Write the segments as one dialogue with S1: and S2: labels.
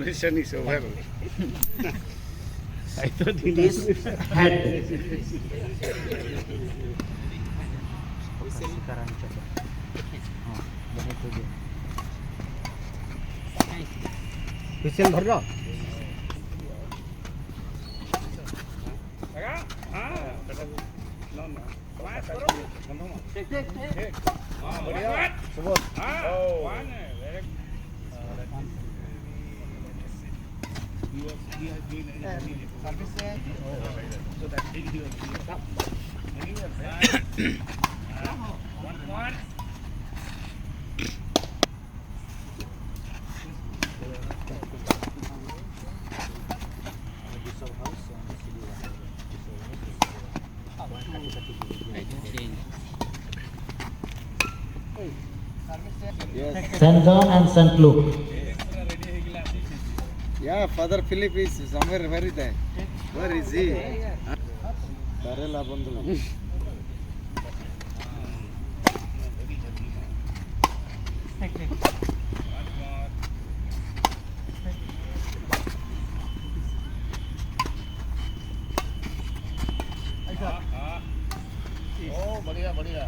S1: Mission is over. I thought
S2: It is head.
S3: Whistle ধরলো।
S2: Saint John and Saint Luke.
S4: Yeah, Father Philip is somewhere very there. Where is he? Karela Bandhu.
S1: Oh, बढ़िया बढ़िया.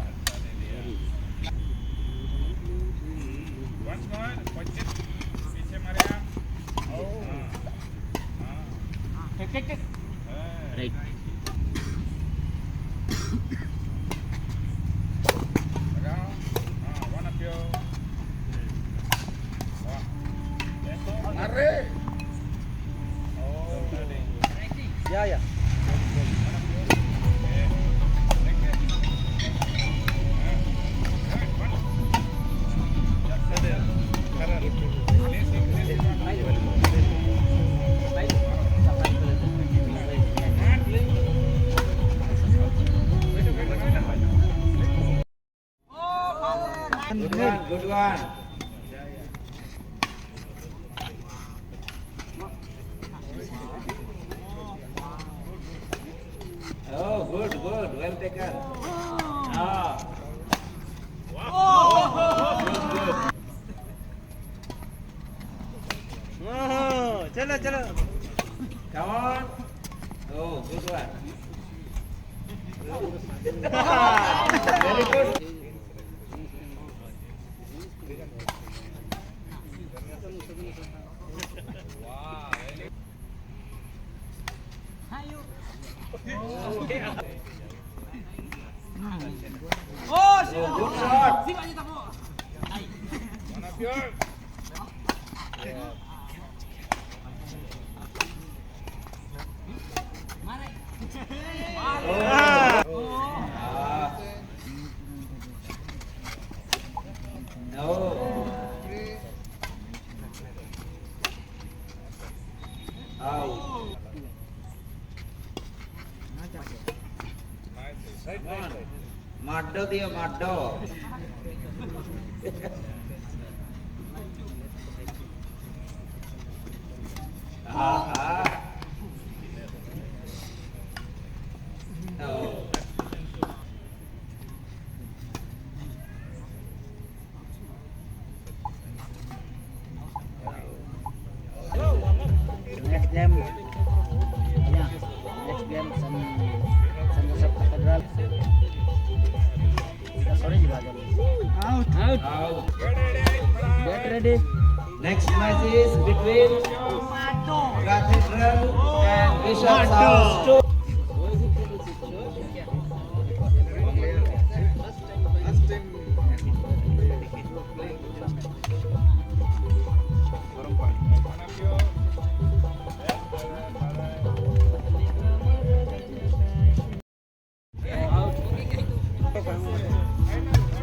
S1: Once more, 25 पीछे मारे. Oh.
S2: Right.
S1: लगाओ. हाँ, one up yo. वाह. अरे. Oh,
S4: Yeah.
S5: Good one, good one. Oh, good, good. Well taken. Ah. Good, good.
S4: Oh, chalo chalo.
S5: Come on. Oh, good one. Very good. Oh, good shot.
S1: One up your.
S5: Ah. No. Out.
S1: Right, right, right.
S5: মাড্ডো দিও মাড্ডো। আহা। Oh.
S2: Next game, yeah. Next game, San Joseph Cathedral. Sorry,
S5: Out.
S2: Get ready.
S5: Next match is between Cathedral and Bishop's House 2.
S4: Last time
S1: One up your.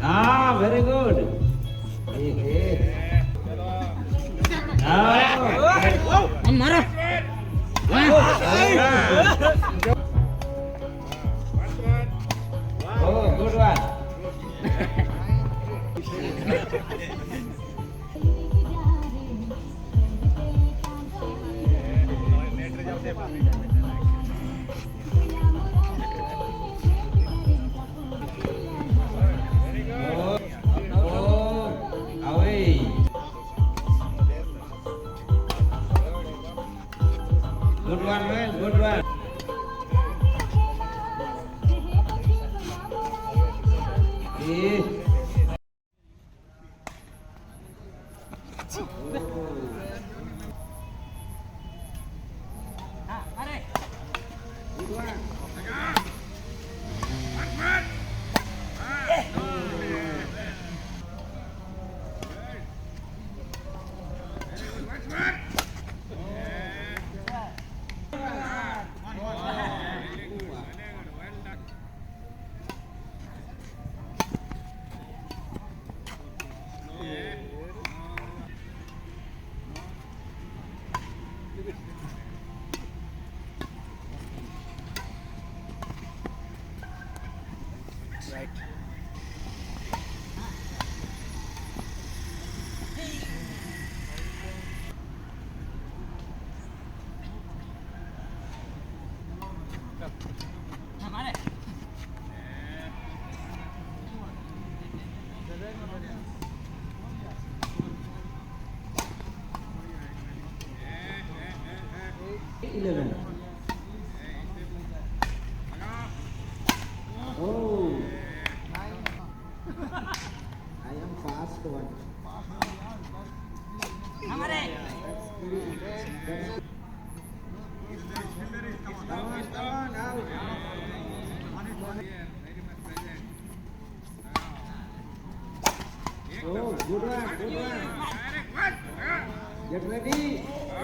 S5: Ah, very good. Hey, hey. Ah.
S2: मारो.
S1: Once more.
S5: Oh, good one.
S2: Right. 11. Oh, I am fast one. Come on, come on, out. Oh, good one, good one. Get ready. Oh.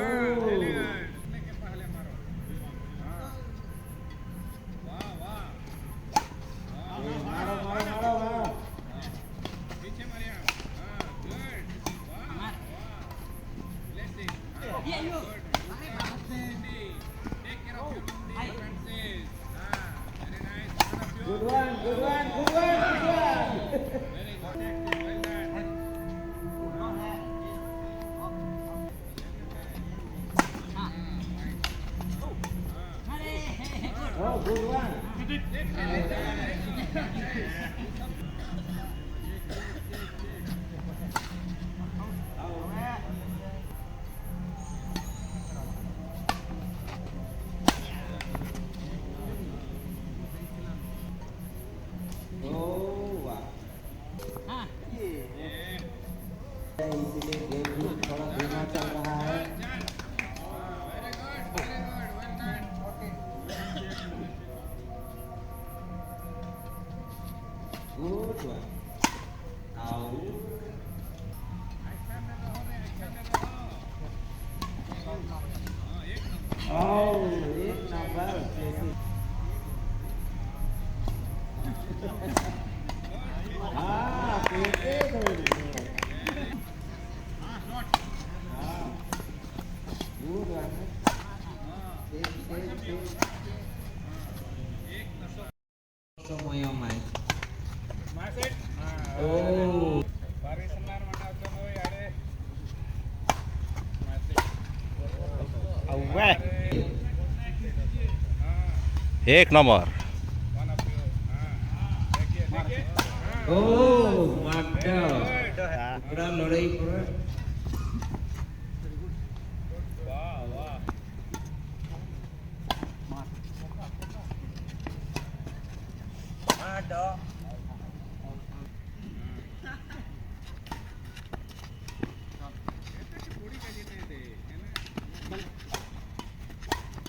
S2: Good one, good one, good one, good one. Oh, good one. Oh, wow. इसीलिए गेम भी थोड़ा धीमा चल रहा है। Good one. Out. Oh, एक नंबर। हाँ, फेंके थोड़ी। Good one. Save, save, save.
S5: समय match. Oh.
S1: एक नंबर।
S5: Oh, माड्डा। पूरा लड़ाई पूरा।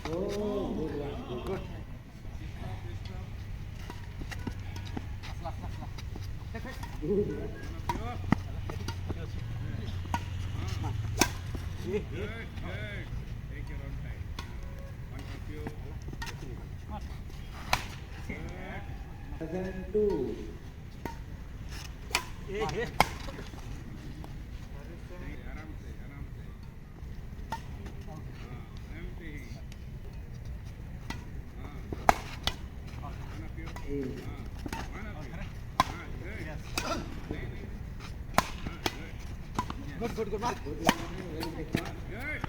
S2: Oh, good one, good. Good one.
S1: Good, good. Take your own time. One of you. Good.
S2: 7-2.
S1: आराम से, आराम से। हाँ, आराम से ही। हाँ। One of you. हाँ, one of you. हाँ, good. नहीं, नहीं। हाँ, good.
S2: Good, good, good. Good one, very good.
S1: हाँ, good.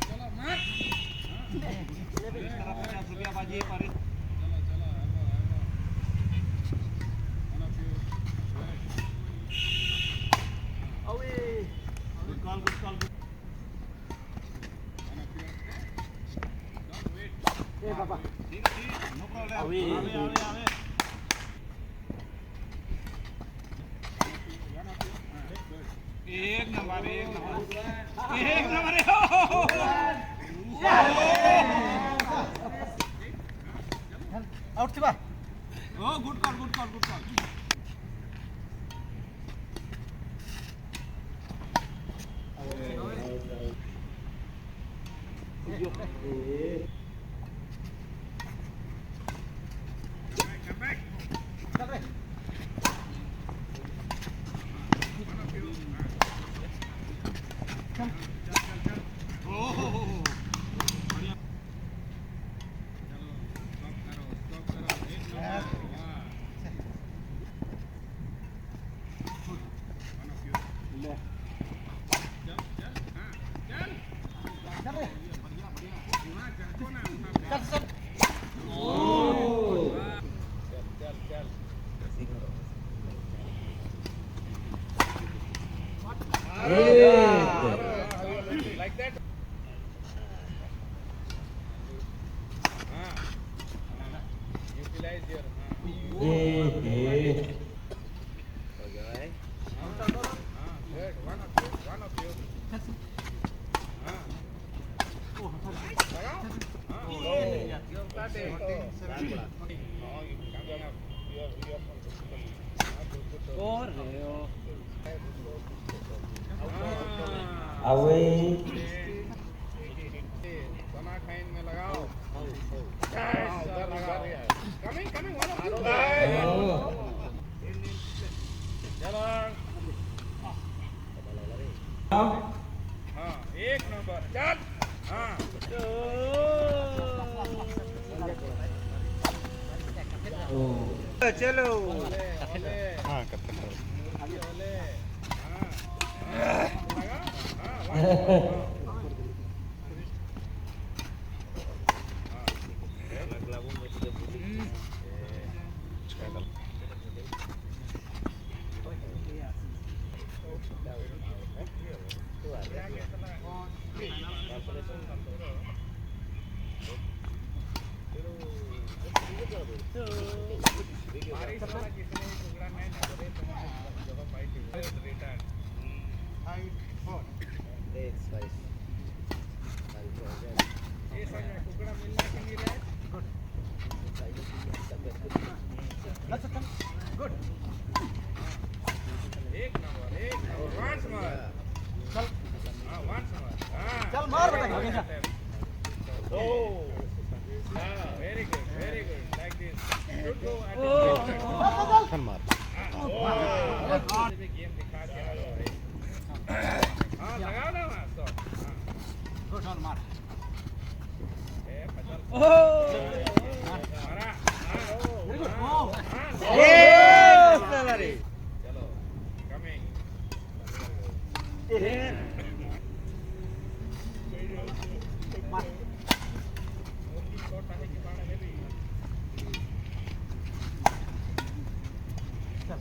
S1: चलो मार। चलो चलो, hello hello. One of you. एक नंबर, एक नंबर, एक नंबर।
S4: आउट थी बा।
S1: ओ, good call, good call, good call. Come back.
S4: चल रे।
S1: One of you. चल चल चल। ओ हो हो हो, बढ़िया। चलो, स्टॉप करो, स्टॉप करो। एक नंबर, वाह। One of you.
S4: ले।
S1: चल चल, हाँ, चल।
S4: चल रे।
S1: बढ़िया बढ़िया, वहाँ चढ़ो ना।
S4: चल चल।
S1: चल चल चल। Like that. हाँ, utilize your, हाँ। हाँ, good. One of you, one of you. हाँ, लगाओ। हाँ, no, you coming up. You are from। हाँ, good, good. हाँ।
S2: अवे।
S1: चना खाइन में लगाओ। Coming, coming, one of you. चलो। हाँ, एक नंबर, चल। हाँ।
S4: चलो।
S1: हाँ, ओले। हाँ हाँ, लगा। हाँ। रिटर्न।
S4: 5 4।
S1: ये समझ, कुकड़ा मिलना कि नहीं रे?
S4: गुड। चल चल, गुड।
S1: एक नंबर, एक नंबर। Once more.
S4: चल।
S1: हाँ, वंस मोर, हाँ।
S4: चल, मार बेटा, आगे जा।
S1: Oh, very good, very good. Like this. Should go at
S4: चल मार।
S1: गेम दिखा के आ भाई। हाँ, लगाओ ना वहाँ शॉट। हाँ।
S4: गुड ऑन, मार।
S1: ए पचल मारा। हाँ।
S4: Very good.
S1: हाँ।
S4: ओ।
S1: हाँ।
S4: ए।
S1: चलो, कमिंग।
S4: मार।
S1: शॉट आहे की बाण हेवी।
S4: चल।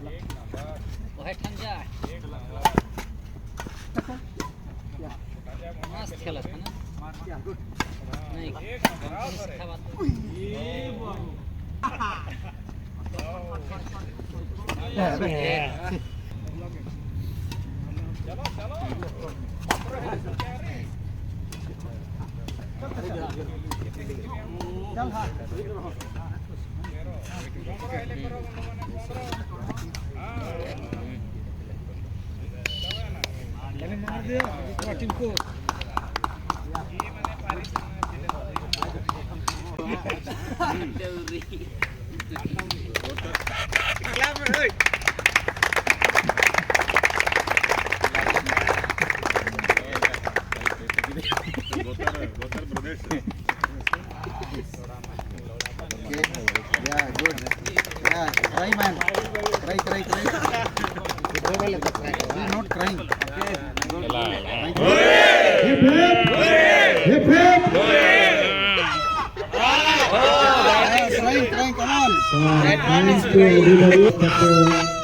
S1: एक नंबर।
S3: वह ठंडा।
S1: एक नंबर।
S4: या।
S3: मस्त खेलत है ना?
S4: या, गुड।
S3: नहीं।
S1: एक नंबर, आओ सर।
S3: सिखावा तो।
S1: चलो चलो।
S4: चल, हाँ।
S1: 15 ହେଲେ କର ବନ୍ଧୁମାନେ, 15। ହଁ।
S4: मार दिया टीम को।
S1: ମାନେ ପାରିଛି।
S4: Okay. Yeah, good. Yeah, cry, man. Cry, cry, cry. He is not crying. Okay. Good. Thank you.
S6: Hip hip hip hip.
S4: Yeah, crying, crying, come on.
S6: Thanks to everybody.